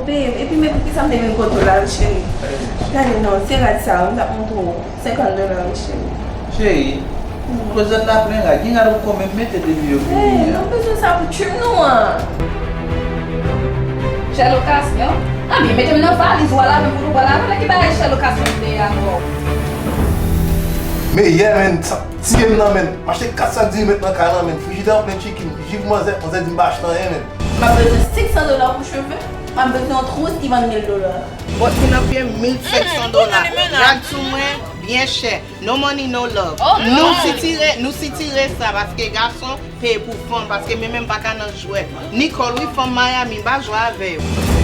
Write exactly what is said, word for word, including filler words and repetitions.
Babe, epi men poukisa m te vin kote w la, wi, cheri? Gade non, se rad sa, m t ap montre w. Senkant dola, wi, cheri. Cheri, koze n la plen rad. Gen rad ou poko menm mete depi yo vini an. Non, m bezwen sa pou trip nou an. Chè lokasyon? Anben, mete m nan valiz ou a la menm pou nou pral avè l. Ki bagay chè lokasyon m te ye ankò? Men yè, men, sa tiye m nan, men. M achte kat sak diri m met nan kay lan, men. Frijidè an plen chicken. Jiv manzè, manzè di m pa achte anyen, men. M ap bezwen senk san dola pou cheve. M ap bezwen yon twous ki vann mil dola. Bòt ki nan pye m mil senk san dola. Rad sou mwen, byen chè. No money, no love. Nou sitire, nou sitire sa paske gason peye pou fanm, paske men menm pa ka nan jwèt. Nicole, wi, fanm Miami, m pa jwe avè yo.